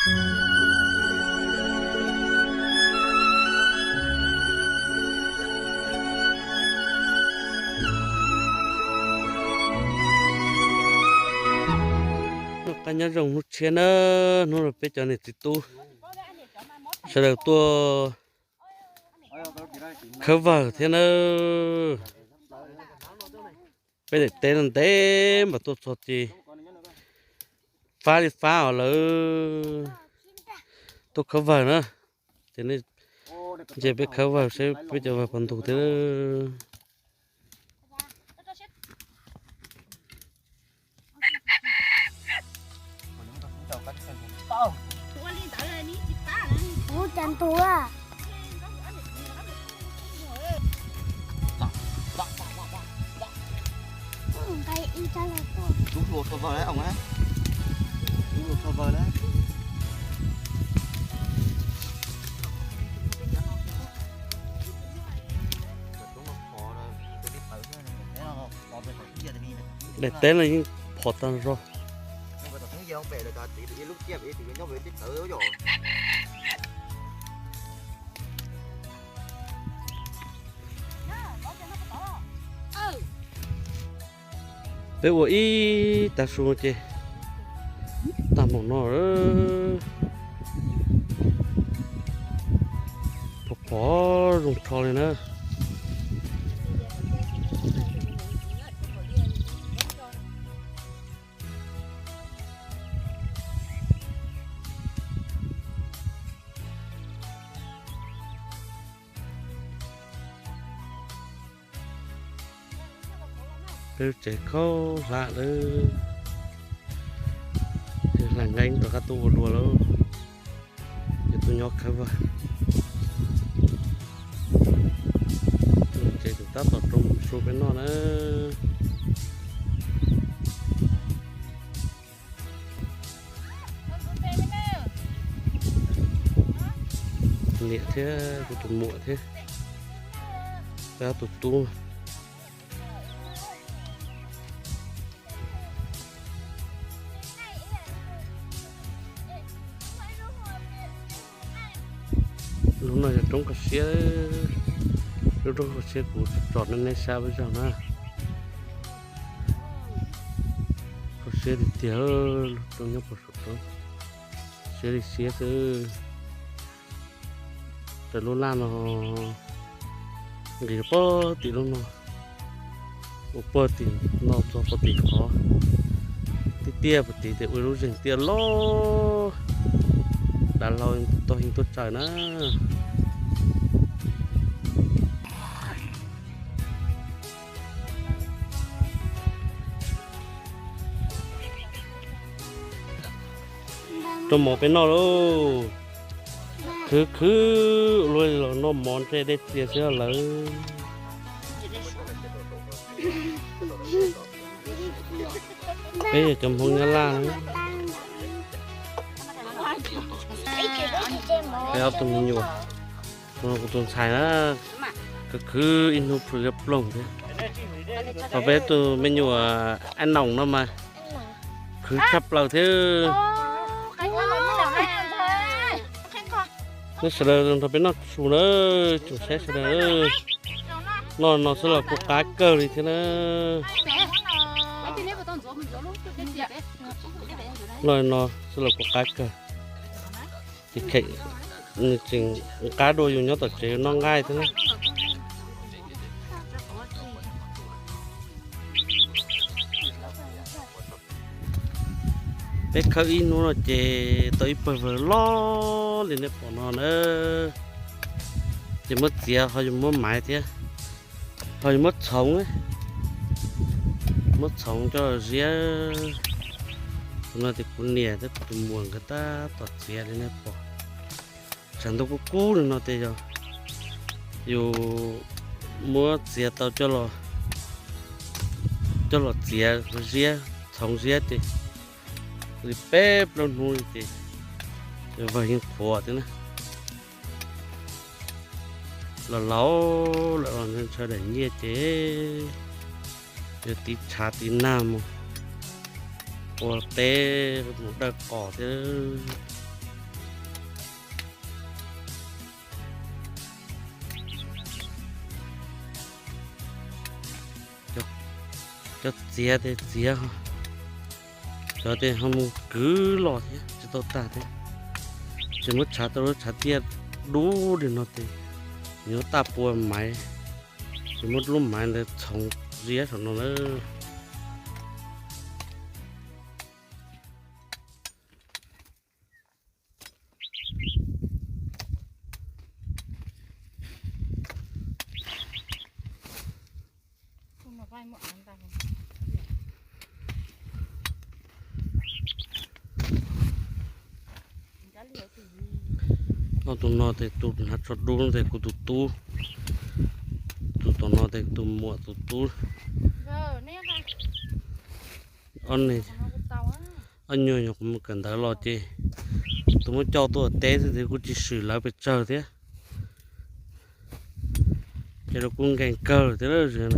Noj qab nyob zoo hnub tshiab na, hnub no peb cov niam txiv tub sawv daws tuaj khawb vawg thiab na. Peb daim teb no ntev ntev mas tuaj txog ces fab li fab os lawv. Tuaj khawb vawg na, ces nej nce peb khawb vawg seb peb cov vawg puas ntug thiab. Ua cas ntuag? Nqa ib rab los tuaj. Lub hlua tso vawg lawm, lub hlua tso vawg lawm. Daim teb no yeej phom tag zog. Peb ua ib tag su ces tag npaum no, phom phom zoo rho li na. Peb lub tsev khaub hlab lawm, hlais nqeeb rov qab tuaj ua luag lawm. Ces tuaj nyob khawb vawg, tsev tab tom rau su peb noj na. Niam thiab kuv tus muam thiab peb ob tug tub. Lub no yog roob kho siab, lub roob kho siab kuv tsom nej saib peb zaug na. Kho siab tiag tiag, lub roob nyob puag saum roob, siab li siab xwb. Raws lub laj no nqis puag tim lub no, ua puag tim no txog puag tim qhov tiaj tiaj puag tim tes ua lub zeeg tiaj loj, dav hlau tau heev tuaj tsaws na. Rau mov peb noj lauj. Khwv khwv ua luaj li los noj mov ntshe dej txias xwb lawm. Peb yog cov Hmoob Nyab Laj, peb ob tug me nyuam, kuv tus ntxhais na, khwv khwv ib hnub plhws liab ploog thiab. Ho peb tus me nyuam Ab Noom no mas khwv tshaj plaws thiab. Nej sawv daws nrog peb noj su na, tsoom saib sawv daws. Noj no xwb los kuj qab kawg li thiab na. Noj no xwb los kuj qab kawg. Ces kheem nws tseem nqab dua yus nyob tom tsev noj nqaij thiab na. Peb khawb ib hnub no ces tau ib pawg vawg loj li nej pom no na. Ces muab txiav ho yuav muab maiv thiab, ho yuav muab txhoov, muab txhoov coj ziab. Tus no ces kuv niam thiab kuv tus muam nkawd tab tom txiav li nej pom. Tshav ntuj kub kub li no ces yog yus muab txiav tau coj los txiav ziab, txhoov ziab ces li peb plaub hnub li ces vawg yeej qhuav thiab na. Los laus lawm los ntshaw daim nyiaj ces yuav tiv tshav tiv nag mus ua teb mus dawj qos thiab. Cov txiav tes txiav, cov tes ho mus kwv los thiab tsis tau tag thiab. Ces muab tshav tau lub tshav tiaj dub li no tes yuav taj pua maiv, ces muab lub maiv ntawd txhoov ziab saum no na. Ob tug no tes tus hnav tsho dub tes kuv tus tub, tus tom no tes tus muam tus tub. Ob nyuag yog kuv mus kawm ntawv los ces tus muab coj tuaj teb xwb tes kuj tsis swm lawv pes tsawg thiab. Ces lawv kuj nkees kawg thiab.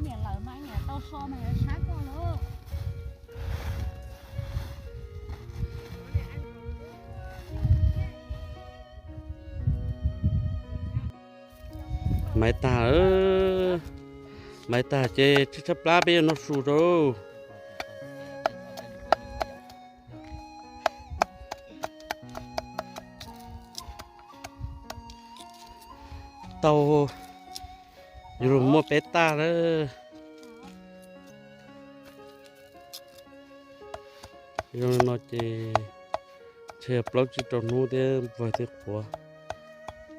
Niam lawm mas niam tau so mas yuav saib koj lawm. Maiv tag, maiv tag ces tshaib tshaib plab peb yuav noj su rau. Tau, yuav luag muaj peb tag lawm. Zoo li no ces ntshe plaub tsib rau hnub thiab vawg thiaj qhuav,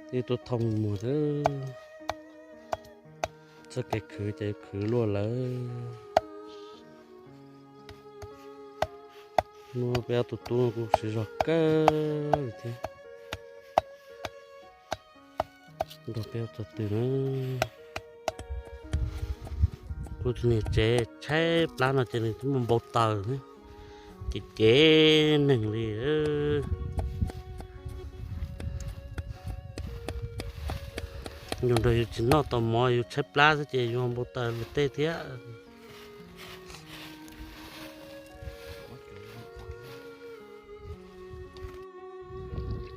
thiaj tuaj thauj muag thiab. Txoj kev khwv ces khwv luaj lawm. Hnub peb ob tug tub kuj siv zog kawg li thiab. Nrog peb ua txog twg na. Kuv tus niam tsev tshaib plab no ces nws twb muaj npau taws, ces cev neeg li. Yus nrog yus tsis noj tau mov, yus tshaib plab xwb ces yus npau taws luag tej thiab.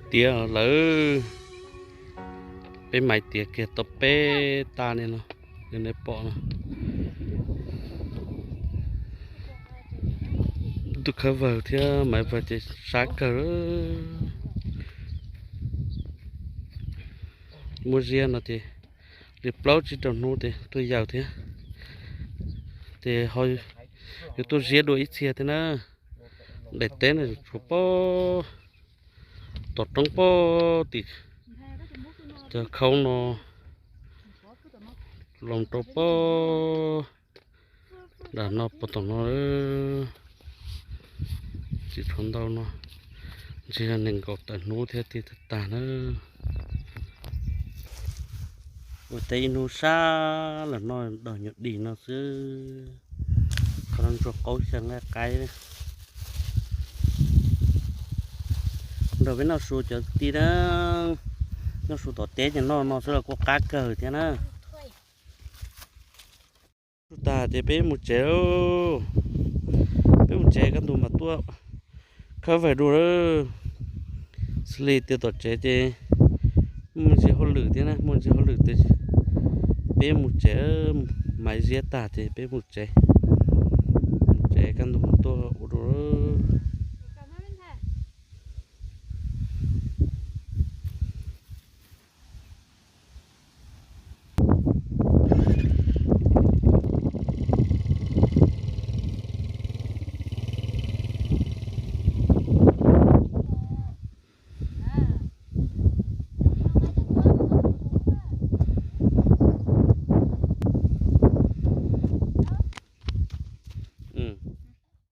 Tiav lawm, peb maiv tiav kiag tau peb tag li no, nej pom no. Tus khawb vawg thiab maiv vawg ces sab kawg. Muab ziab no ces li plaub tsib rau hnub ces tuaj yaws thiab. Ces yuav tuaj ziab dua ib txhia thiab na. Daim teb no tshuav pob, tom roob pob tim cov khaub no, los rau pob nram no puag tom no. Tsis tshuav ntau no, ntshe yog nees nkaum tawm hnub thiab tig tag tag na. Ua teb ib hnub sab los noj daug nyuam dim no xwb. Qhov no ntsuag qaub xyaw nqaij qaib. Nrog peb noj su cov kwv tij na, noj su tom teb ces noj no xwb los kuj qab kawg thiab na. Su tag ces peb mus tsev lauj. Peb mus tsev kaj ntug mas tuaj khawb vawg dua lawm. Xws li tias tom tsev ces muaj ntsis hauj lwm thiab na, muaj ntsis hauj lwm tiag. Peb mus tsev, maiv ziab tag ces peb mus tsev. Mus tsev kaj ntug mas tuaj ua dua lawm.